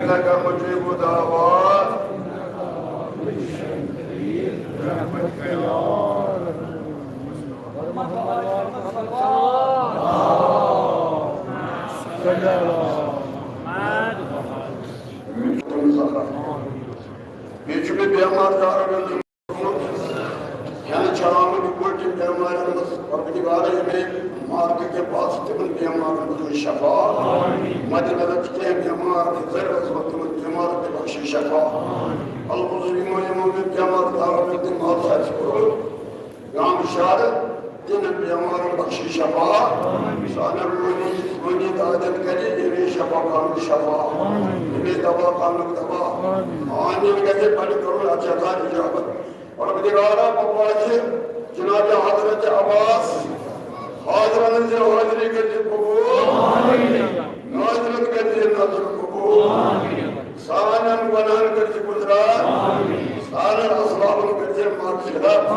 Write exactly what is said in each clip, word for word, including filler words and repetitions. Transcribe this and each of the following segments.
إنك مجيب الدعوات. بیٚیہِ چھُ مےٚ بیمار دارن ہُنٛد کھٮ۪نہٕ چاونہٕ پٲٹھۍ بیمارن منٛز پروردگارا، یِمے مارکہٕ کہِ پاسہٕ تِمن بیمارن ہُنٛد شفا۔ مد نظر چھِ کینٛہہ بیمار تہِ زر ٲسمٕتۍ، تِمن بیمارن تہِ بخشی شفا۔ البُزُر یِمو یِمو مےٚ بیمار دارن تہِ مال آسہِ کوٚرمُت، گام شہر تِمن بیمارن بخشی شفا۔ سانٮ۪ن روٗحی، روٗحی دادٮ۪ن کرِ ییٚمے شفا خانُک شفا، ییٚمے دوا خانُک دوا۔ آمین گژھِ بڑِ کرُن اَتھ جزا اجابت۔ پروردگارا، بہٕ پرٛارٕ جناب حضرت عباس حاضرن ہٕنٛز حٲضری کٔرۍ زِ قبول، ناظرن کٔرۍ زِ نظر قبول، سانٮ۪ن گۄناہن کٔرۍ زِ گُزران، سانٮ۪ن اسلافن کٔرۍ زِ مغفرت۔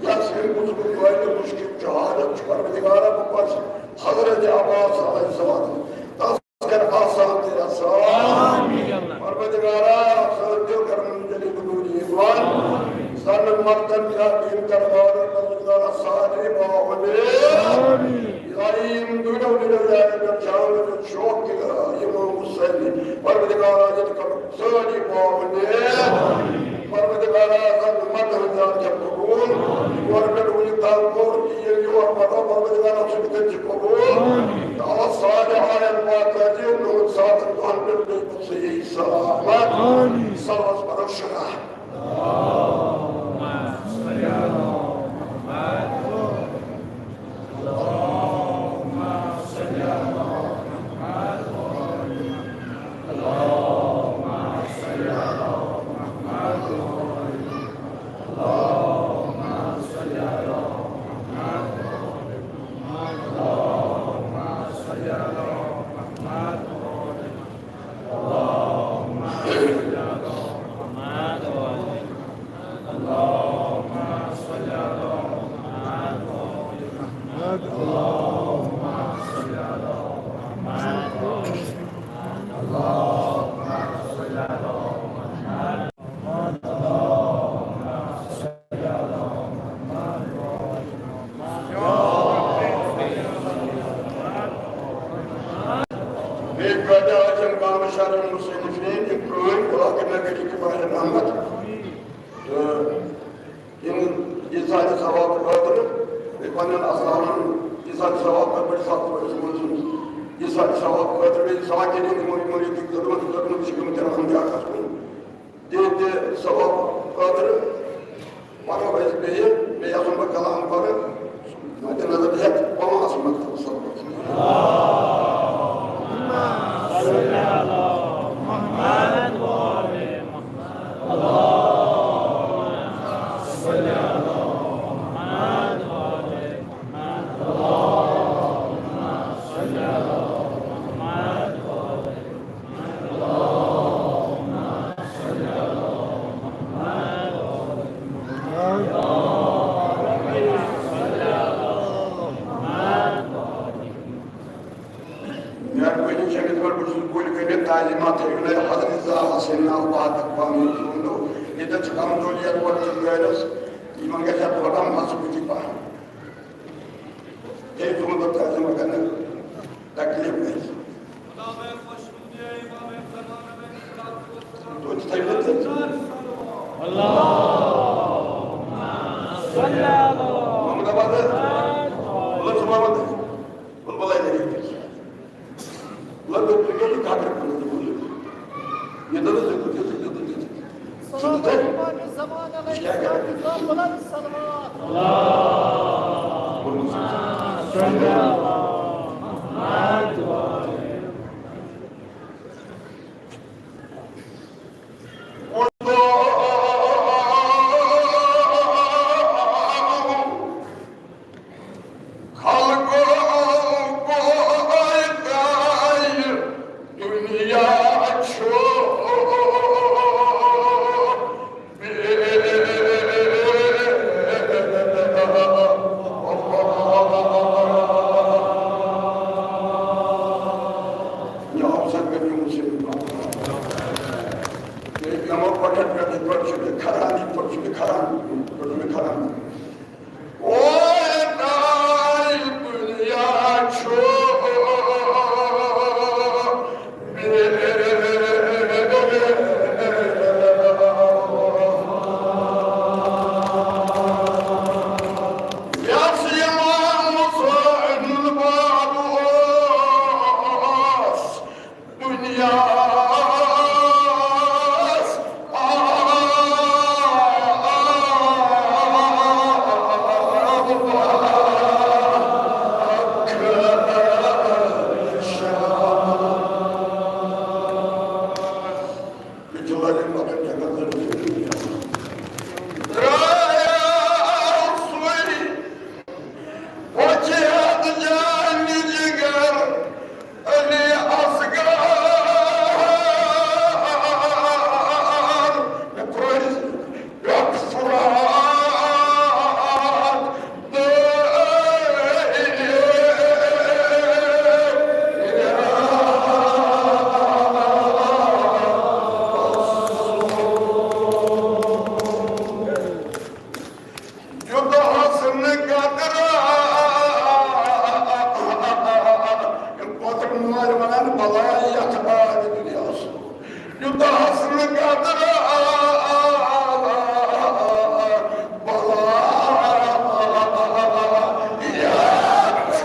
یس ہیٚمہِ بُزرگ قٲیدٕ مُشکِل جہالت چھُ، پروردگارا، بہٕ پرٛارٕ حضرت عباس علیہ السلام، تس کر آسان تہِ آسان۔ آمین۔ پروردگارا، سٲنۍ دِل کر منجلی قبول ایمان۔ سن مردن کیا دین کر بار، پروردگارا، سارے باونے۔ آمین۔ الہی، یِم دُنیاہ دُنیاہ جایہِ پٮ۪ٹھ جان شوق کہِ امام حسین، پروردگارا، ییٚتہِ کر سٲری باونے۔ پروردگارا، سن مدد ہزار کر قبول۔ یور پٮ۪ٹھ وُنیُک تام کوٚر کہِ ییٚلہِ یور پتہ پروردگارا سُہ تہِ کٔرۍ زِ قبول۔ تہٕ آ سارے آیت واتنٲوزِ نوٚن ساتن دۄہن پٮ۪ٹھ بیٚیہِ پتہٕ صحیح سلامت۔ آمین۔ صلوات پرو شُراہ۔ بیٚیہِ کٲتیٛاہ ٲسۍ یِم گامہٕ شہرن مُصنِفیٖن، یِم پرٛٲنۍ علاقہٕ نگری کہِ باہر آمد۔ تہٕ یِم یہِ سانہِ ثواب خٲطرٕ، بیٚیہِ پننٮ۪ن اَسلافَن یہِ سانہِ ثواب خٲطرٕ، بٔڑۍ صاحب صٲبَس منٛز یہِ سانہِ ثواب خٲطرٕ، بیٚیہِ ساکِن یِمو یِمو ییٚتہِ خدمت خدمت چھِ گٔمٕتۍ رحم بیاکھَس کُن۔ تِہِنٛدِ ثواب خٲطرٕ پَرو أسۍ بیٚیہِ، بیٚیہِ آسو بہٕ کلام پَرٕ، مَدِ نظر ہٮ۪تھ پانٛژھ مَدِ صلوات۔ مہربٲنی چھےٚ، یِتھ پٲٹھۍ بہٕ چھُس گُلۍ کٔرِتھ تعلیٖمات ہیٚکہِ نہٕ حضرت زال حسین ناو بہادر پانہٕ وٕنۍ ووٚنُو۔ ییٚتٮ۪تھ چھِ کمزوری یَتھ گۄڈٕ چھِ گٲرِس، یِمن گژھِ اَتھ تھوڑا مضبوٗطی پَہَن۔ بیٚیہِ تُہُنٛد تعلیٖم اگر نہٕ تکلیٖف گژھِ۔ توتہِ تھٲیِو تُہۍ۔ اللہُمَّ صَلِّ عَلَى محمد آباد۔ بُلبُل صٲب آباد۔ بُلبُل آیہِ۔ لگ بگ تُہۍ کیٛازِ کتھ کران؟ یہِ دَپان ژےٚ کوٚت چھُ، ژےٚ کوٚت چھُ؟ صلوات امام زمان علیہ الصلوۃ والسلام۔ خلقو کویتای دنیا چھو۔ پٮ۪ٹھ چھُ مےٚ کھران، یہِ پٮ۪ٹھ چھُ مےٚ کھران، یہِ پٮ۪ٹھ چھُ مےٚ کھران۔ او ناے دُنیا چھُ یَس یِوان مُسلمان باب اوس دُنیاہَس۔ یوٗتاہ حسن قدر، پتہٕ مٲلۍ وَنان بَلاے یَتھ آرِ دُنیاہَس۔ یوٗتاہ حسن قدر، بَلاے یَتھ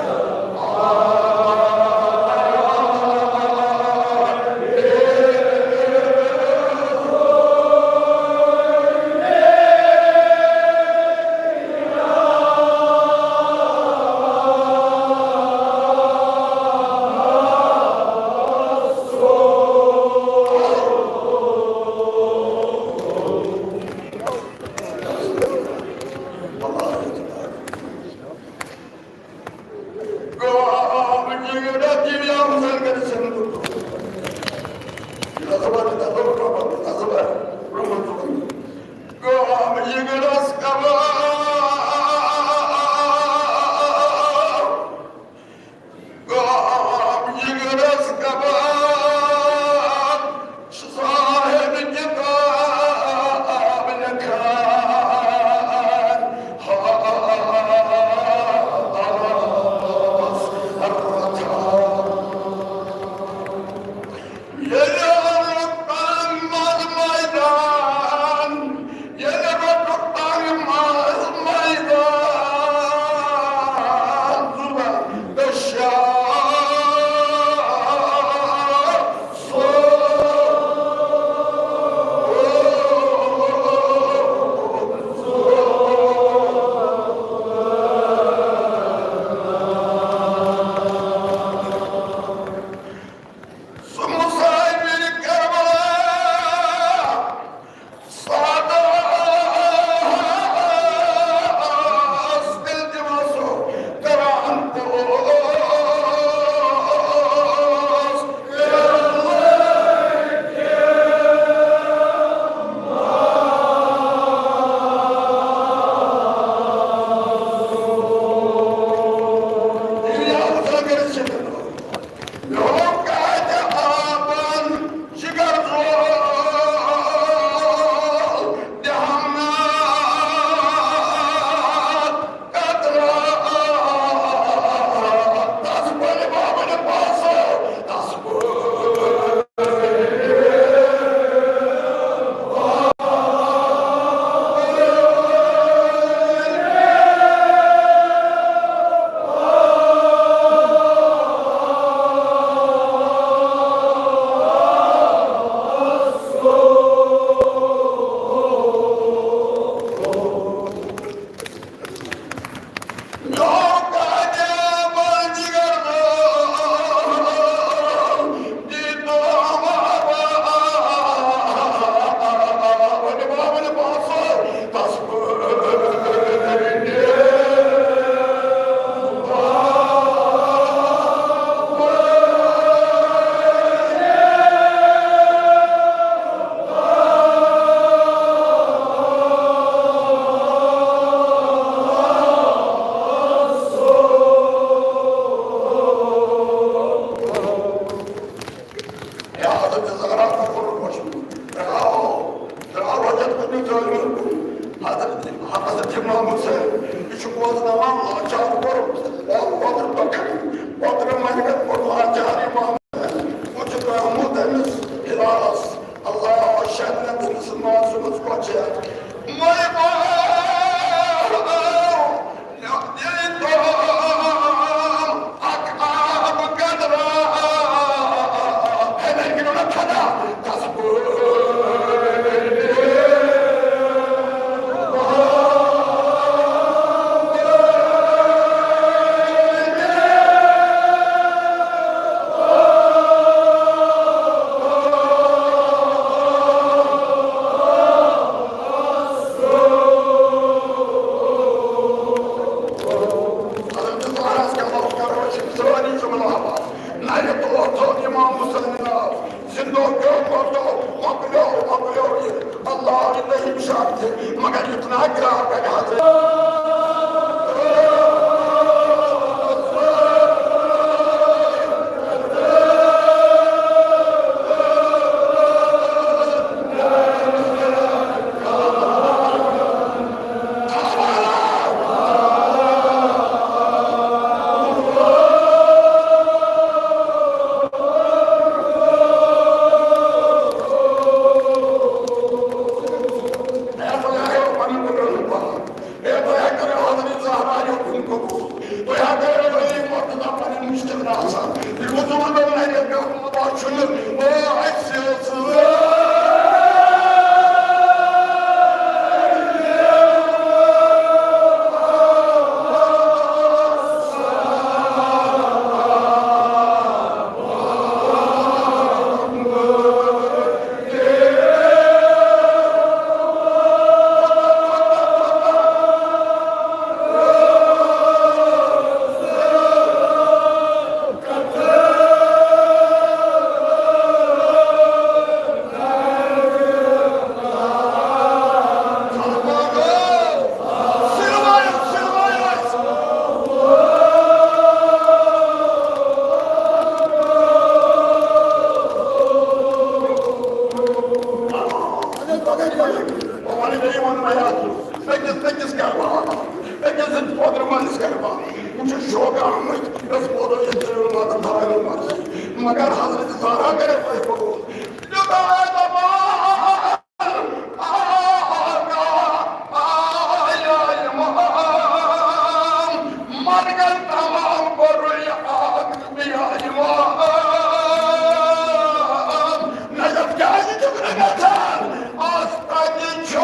حضرت، حضرت امام حسین، یہِ چھُ بوزناوان لاچار کوٚرُن، او پۄدُر پکان، پۄدرٕ مرگن کوٚر لاچار امام حسین۔ وۄنۍ چھُ درٛامُت أمِس ہلالس، اللہ شرنت أمِس معصومس کۄچھِ۔ مےٚ باسان، حضرت زہراہس کیٛاہ اوس کران، أسۍ چھِ سٲری جملہٕ حوال۔ نَرِ تور تھوٚو اِمام حُسینہِ ناو، زِندو پیوٚو، مردو، مۄکلیو، مۄکلیو یہِ۔ اللہ الہی بشارت ہے، مگر اتنا کیا بے حضرت۔ اے بھیا، کرو حضرت زہرا یوکُن قبول۔ تُہۍ ہا کٔرِو علی مرتضی پنٕنۍ مُشکِل آسان۔ یہِ گوٚژھ نہٕ وۄنۍ دۄن لَٹٮ۪ن پیوٚن، بابا چھُنہٕ، او اَسہِ سۭتۍ۔ أکِس، أکِس کربلا، أکِس زٕ پوترٕ منٛز کربلا۔ یِم چھِ شوقہٕ آمٕتۍ، أسۍ ووتو ییٚتہِ ژےٚ مدد تھاوان منٛز۔ مگر حضرت زہرا کرے تۄہہِ قبول۔ یوٗتاہ دپان، آ، آ، آ، آ، آ، آ، آ، مرگن تمام کوٚر یہِ اکھ بیٚیہِ یِوان۔ نجف کیٛازِ چھُکھ نہٕ گژھان؟ آز کتہِ چھُ؟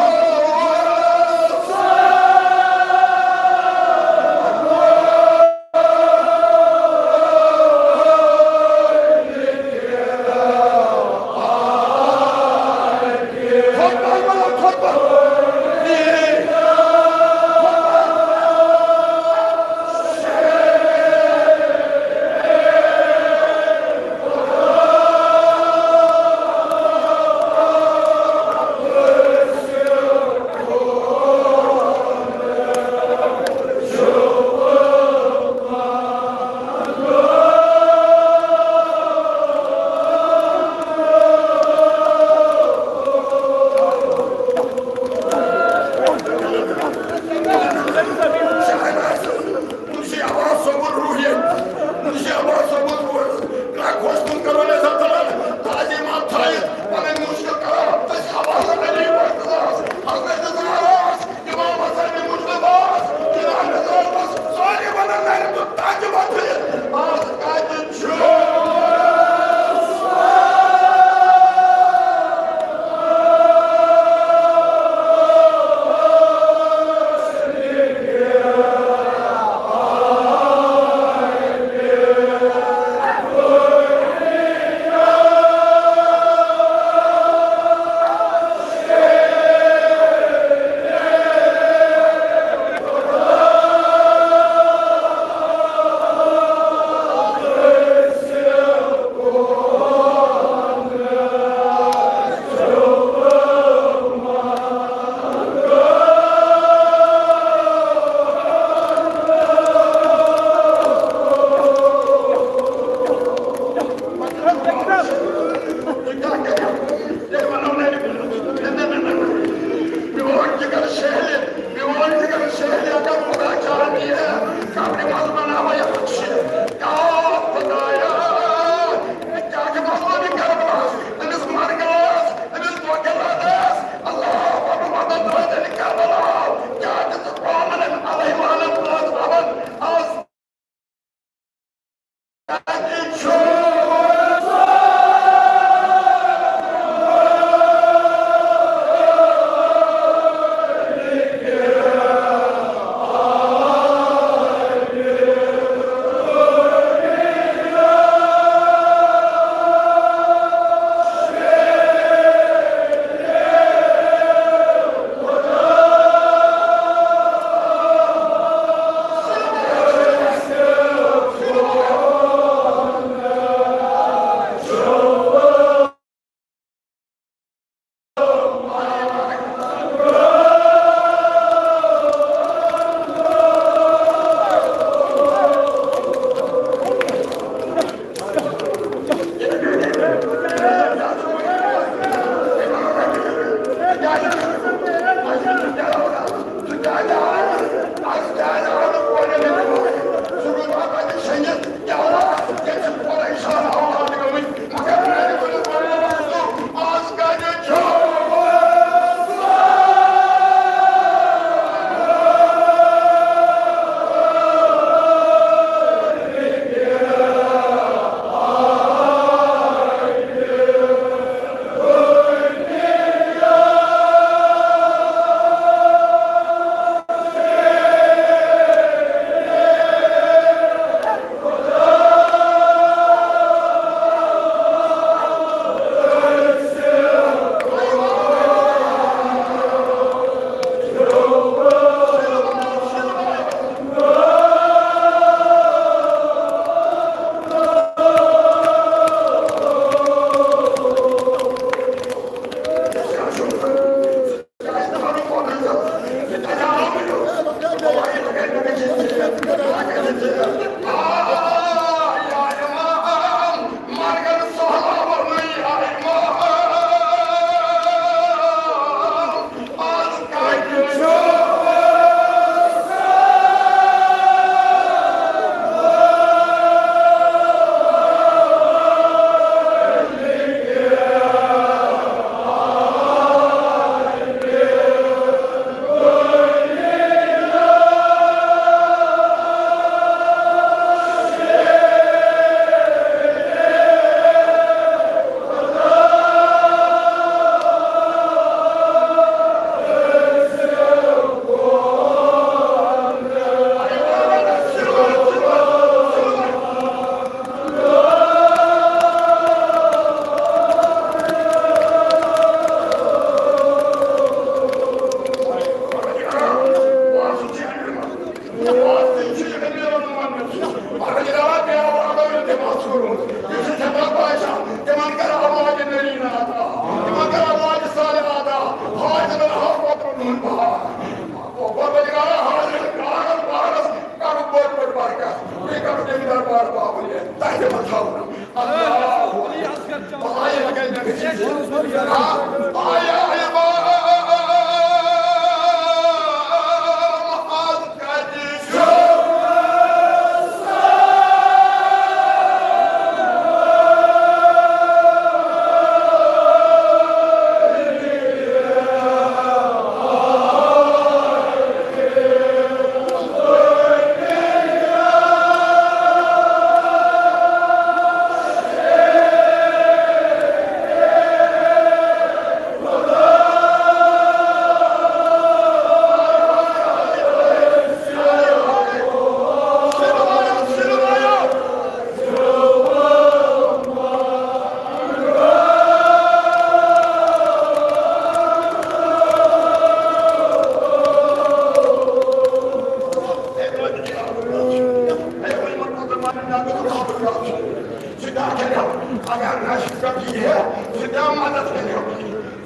اگر نشہٕ پٮ۪ٹھ یی ہے، سُہ تہِ آو مدد کٔرِو۔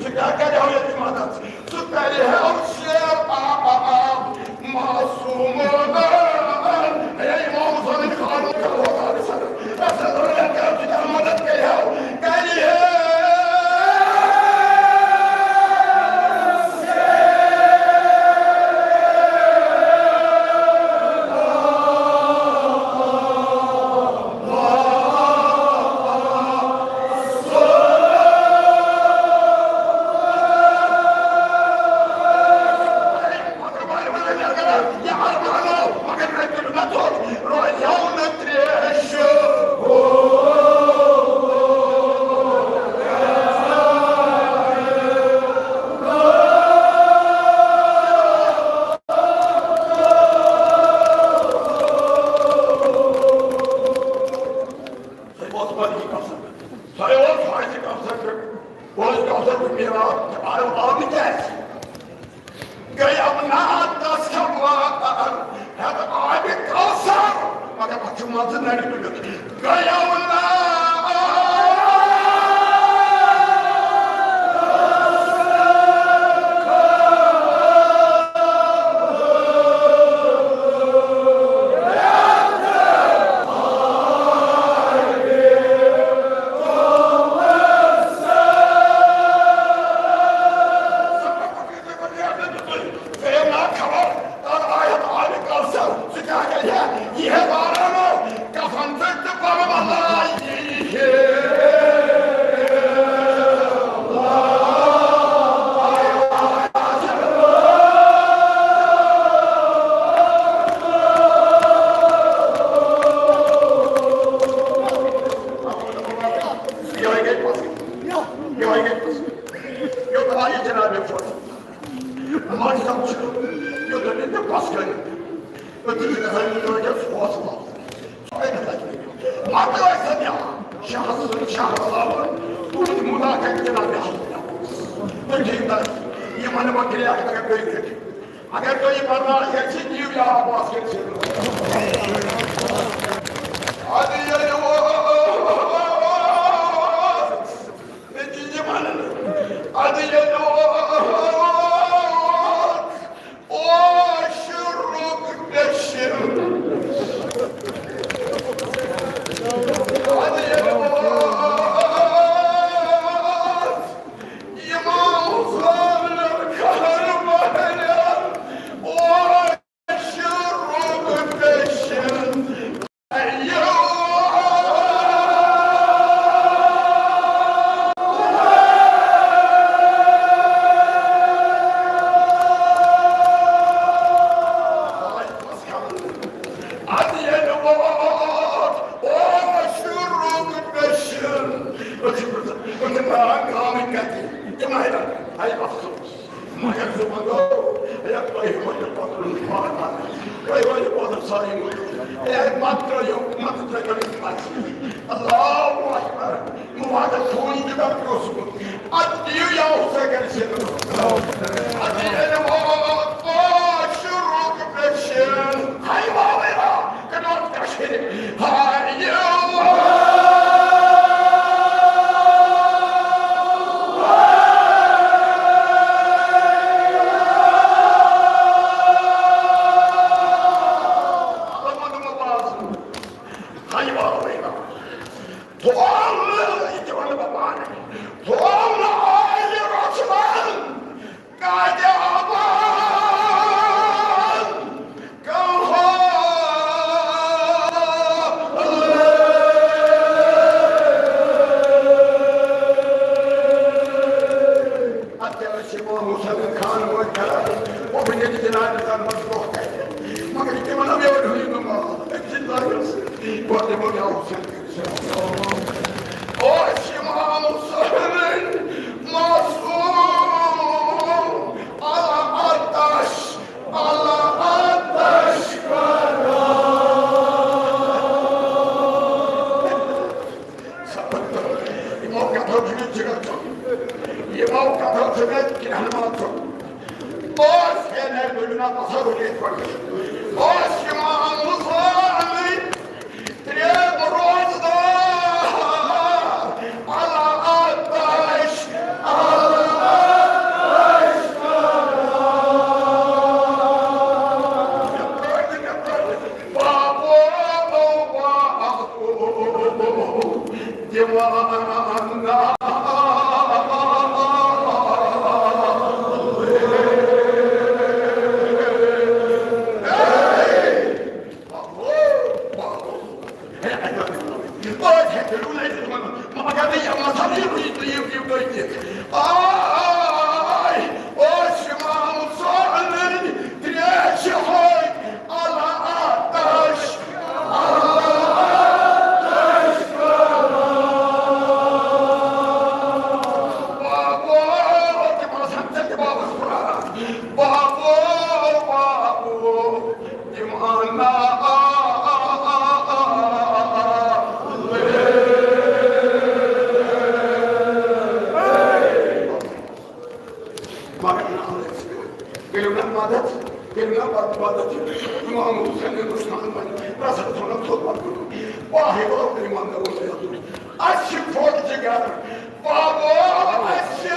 سُہ تہِ آو کٔرِو ییٚتہِ مدد۔ سُہ کَرِ ہا شیر آ، آ، آ، معصوم۔ اے امام حسین خان، سُہ تہِ آو مدد کٔرِو، کَرِ ہے۔ سُہ اوس ملکی کفسر۔ سُہ اوس حاجی کفسر پٮ۪ٹھ۔ اوس کفسر پٮ۪ٹھ میرا آو، آو نہٕ کیٛازِ؟ گٔیو نہٕ تس کھٮ۪وان ہٮ۪تھ آبِ کوثر، مگر اتھ چھُ منٛزٕ نرِ تُلِتھ۔ گٔیو نہٕ یِہوٚے گٔے پَسنٛد۔ یِہوٚے گٔے پَسنٛد۔ یوٚت آیہِ جناب خۄش۔ مقصد چھُ، یوٚت نہٕ تہِ پَس کٔرِتھ۔ أتی چھِ گژھان یہِ لٲگِتھ حوصلہٕ۔ پَتہٕ ٲسۍ سَمجھان، شاہ صٲب، شاہ صٲبَن تُج مُلاقات جناب حضرت۔ تُہۍ ٹھیٖک حظ؟ یِمَن وۄنۍ کرٛیکھ اگر کٔرِتھ۔ اگر تُہۍ یہِ برداشت کٔرِتھ چھِ، دِیِو یہِ آواز کٔرِتھ۔ اَدٕ ییٚلہِ ووت، أتی یِمَن، اَدٕ ییٚلہِ ووت، عاشرُک پیشن۔ اَدٕ ییٚلہِ ووت، امام حسین قہر محلن عاشرُک پیشن۔ ادٕ ییٚلہِ ووت عاشرُک پیشن، أسۍ چھِ پرٛژھان، أسۍ چھِ پرٛاران گامٕکۍ کَتہِ؟ تِم آیہِ، آیہِ افسوس۔ مگر زٕ وَنو، ہے، تۄہہِ وَنہِ پَتہٕ پَتہٕ، تۄہہِ وَنہِ پَتہٕ سارے وَنہِ۔ ہے، مَتہٕ ترٛٲیِو، مَتہٕ ترٛٲیِو أمِس پَتہٕ۔ اللہ اکبر۔ مُبارک فون تہِ کَرٕ اوسمُت۔ اَدٕ دِیِو یا حُسین کَرِ سِنہٕ۔ اَدٕ ییٚلہِ ووت عاشرُک پیشن، ہاے واوے وا، کَنال کَشمیٖر۔ ہاے یو۔ ہاے واوے وا۔ تھوٚو نہٕ، یہِ تہِ وَنہٕ بہٕ پانَے، تھوٚو نہٕ اور بہٕ ییٚتہِ جنازٕ کرنس برٛونٛہہ کنہِ۔ مگر یہِ تہِ ونو یورٕ ہُہ یہِ نہٕ مال۔ أمۍ سٕنٛدۍ ورٲے ٲس۔ گۄڈٕ دِمو یہِ حسین۔ اوس امام حسین معصوم، الا آتش، الا آتش کران۔ یِمو کتھو چھُ مےٚ جگر ژوٚلمُت۔ یِمو کتھو چھُ مےٚ کرٛہنہٕ مال ژوٚلمُت۔ اوس ہے نہ دُنیا تصور ییٚتہِ پٮ۪ٹھ۔ اوس امام حسین ترٛےٚ روزدار۔ الا آتش، الا آتش کران۔ بابو، بابو، دیوانہ۔ بابو، بابو۔ آے، اوس امام حسین ترٛےٚ شہید، الا آتش، الا آتش کران۔ بابو، تِم آسہٕ ہن ژےٚ تہِ بابس پراران۔ بابو، بابو۔ کٔرِو مےٚ مدد، کٔرِو مےٚ مدد، مدد۔ امام حسین گوٚژھ نہٕ وۄنۍ رسول تھاونس تھوٚد پتھ کُن۔ واہ، ہے، گوٚو تیٚلہِ امام مےٚ اوس یَتھ۔ اَسہِ چھِ پھوٚٹ جِگر۔ بابو، اَسہِ چھِ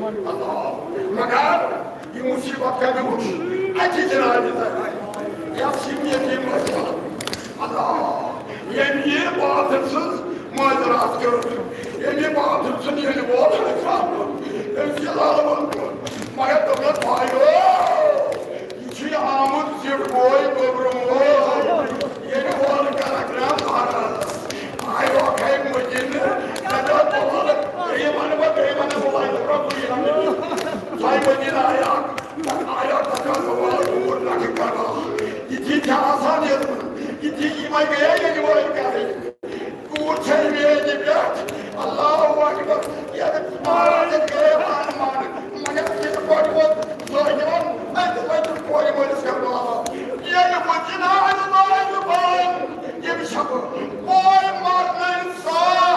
اللہ، مگر یہ مصیبت کمہِ وُچھ؟ اَتہِ جنابِ تۄہہِ۔ یَس یِم یتیٖم ٲسۍ۔ اللہ، ییٚمۍ یہِ بادل سٕنٛز معذرت کٔر، ییٚمۍ یہِ بادل سُنٛد ییٚلہِ ووت، تٔمۍ چھِ لالہٕ ووٚن کوٚر۔ مگر دوٚپنَس، بھایو، یہِ چھُ آمُت زِٹھ بوے، گوٚبرُن وول۔ ییٚلہِ وول کرکھ نا مہرازس، آیو کھے مدینہٕ، نہ تہٕ بول، بیٚیہِ وَنہٕ بہٕ، بیٚیہِ وَنہٕ بہٕ، وۄنۍ رۄبٕے یَتھ مدینہٕ۔ سۄے مدینہٕ آیا، آیا تَتھ منٛز وول کوٗر نَکھٕ کَڑان۔ یِتھی چھِ آسان ییٚتہِ، یِتھی یِمَے گٔیے ییٚلہِ وٲلۍ کَرٕنۍ۔ کوٗر چھے میٛانہِ پٮ۪ٹھ۔ اللہ اکبر۔ ییٚلہِ مہرازَن گٔیے پانہٕ مانہٕ، مگر یِتھ پٲٹھۍ ووت زٲہِدَن، اَتہِ وَتہِ کورِ مٲلِس کرناوان۔ ییٚلہِ وۄنۍ جِنازٕ لٲگۍ پان، ییٚمہِ شبہٕ کورِ مَرنہٕ سان۔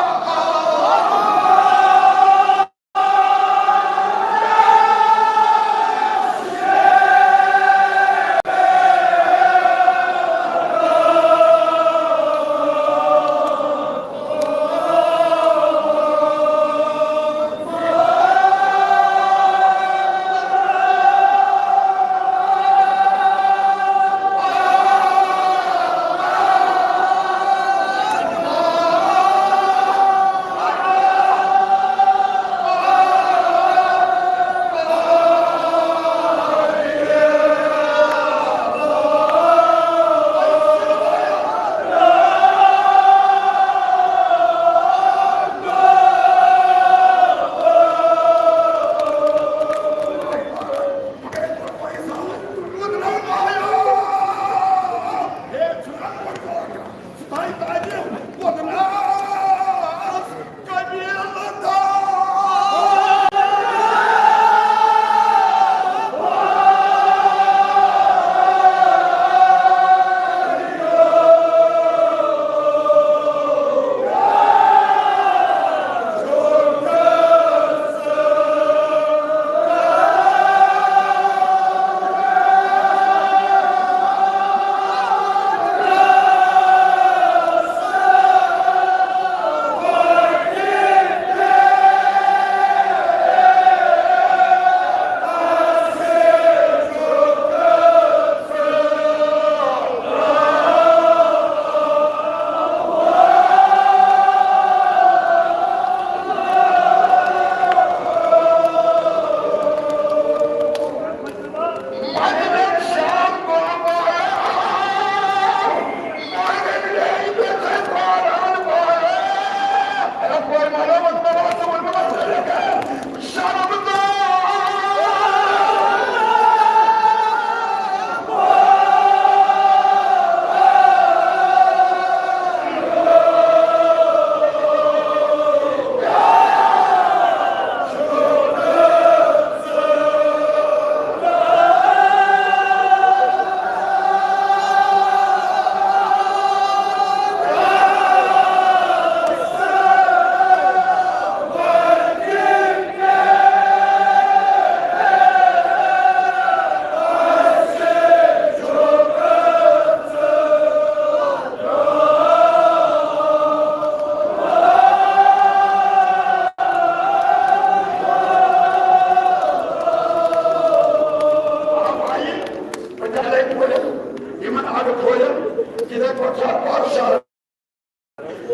یِمن اَڈٕ کھولن، تِتھے پٲٹھۍ چھا پادشاہ۔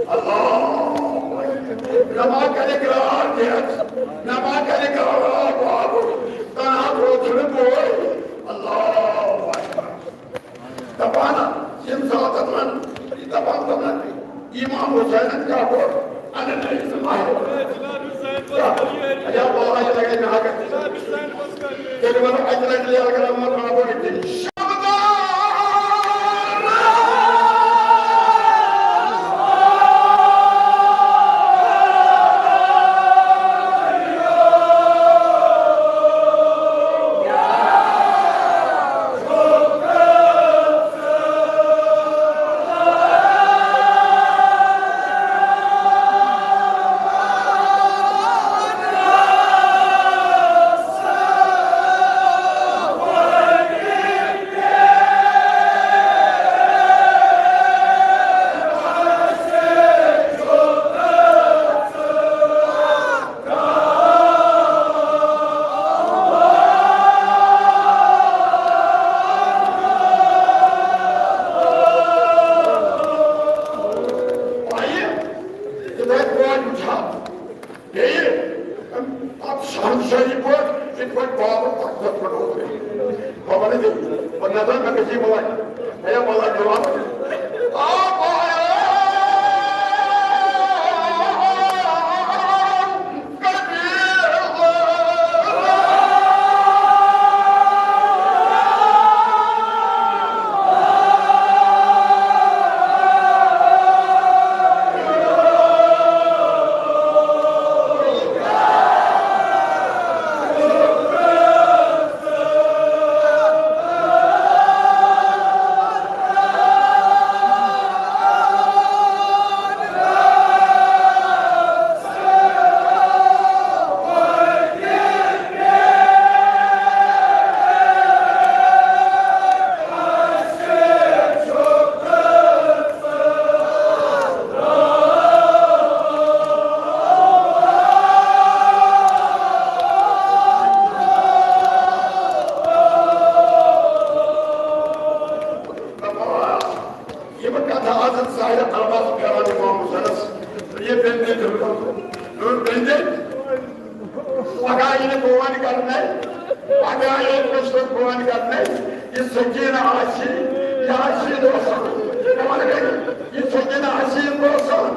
اللہ! مےٚ ما کرِ گرٛاٹھ ہٮ۪تھ، مےٚ ما کرِ گرٛاٹھ آب واب، تنہا روزٕ نہٕ بوے۔ اللہ اکبر۔ دپان، ییٚمہِ ساتہٕ دپان، دپان، دپان، امام حسینن کیٛاہ کوٚر؟ اَنہٕ نہٕ أمِس ماہہِ۔ یا واللہ، یہِ لگے مےٚ حقس۔ تیٚلہِ وَنو اَکہِ لَٹہِ لَیلہ کلام منٛز آبو یہِ تیٚلہِ۔ بیٚیہِ اَتھ شہنشاہی پٲٹھۍ، یِتھ پٲٹھۍ بابُک تخت پٮ۪ٹھ اوس۔ بہٕ وَنہٕ تہِ، بہٕ نَتہٕ مےٚ گژھِ یہِ بَلاے۔ ہے، بَلاے دِوان۔ آ، بَلاے۔ یِم کتھٕ آسن ظاہر الفاظ پھیران امام حسینس۔ یہ بندے دل کو، بندے پگاہ ییٚلہِ بون کرنے، پگاہ ییٚلہِ کٔشیٖر بون کرنے، یہِ سکینہ آسہِ، یہِ آسہِ دوستان۔ یہ سکینہ آسہِ دوستان،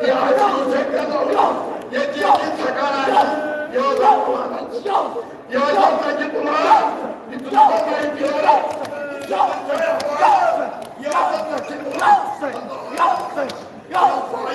یہ آسہِ سکینہ اللہ، یہ چیز کی تھکان آسہِ، یہ دوستان۔ یا اللہ، تاکہ تمہارا اتنا بڑی پیارا، یا اللہ، یا اللہ، تاکہ تمہارا، یا اللہ، یا اللہ،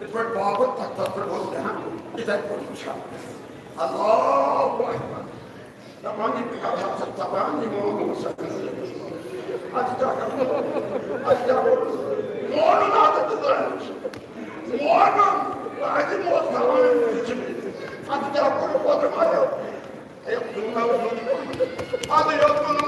یِتھ پٲٹھۍ بابُک تَتھ، تَتھ پٮ۪ٹھ اوس بیٚہان، یِتھَے پٲٹھۍ وٕچھان۔ اللہ اکبر۔ دَپان، یہِ کیٛاہ چھُ آسان دَپان، یہِ مول اوس آسان۔ اَتھ کیٛاہ کَرُن؟ اَتھ کیٛاہ کَرُن؟ مولُن اَتھ تہٕ زٲنِتھ۔ مولُن، اَتہِ اوس دَپان، یہِ چھُ مےٚ۔ اَتھ کیٛاہ کَرُن؟ پَتہٕ ما یہِ؟ اَدٕ یوٚت ووٚن،